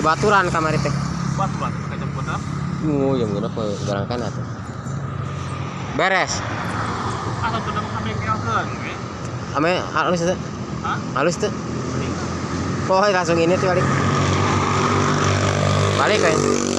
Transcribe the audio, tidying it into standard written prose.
Di baturan kamari teh. Baturan teh jam 6. Oh, jam 6 garang kana tuh. Beres. Asa tuh ka bengkelkeun we. Ame halus teh. Hah? Halus teh. Oh, langsung ini tuh balik. Balik kayak.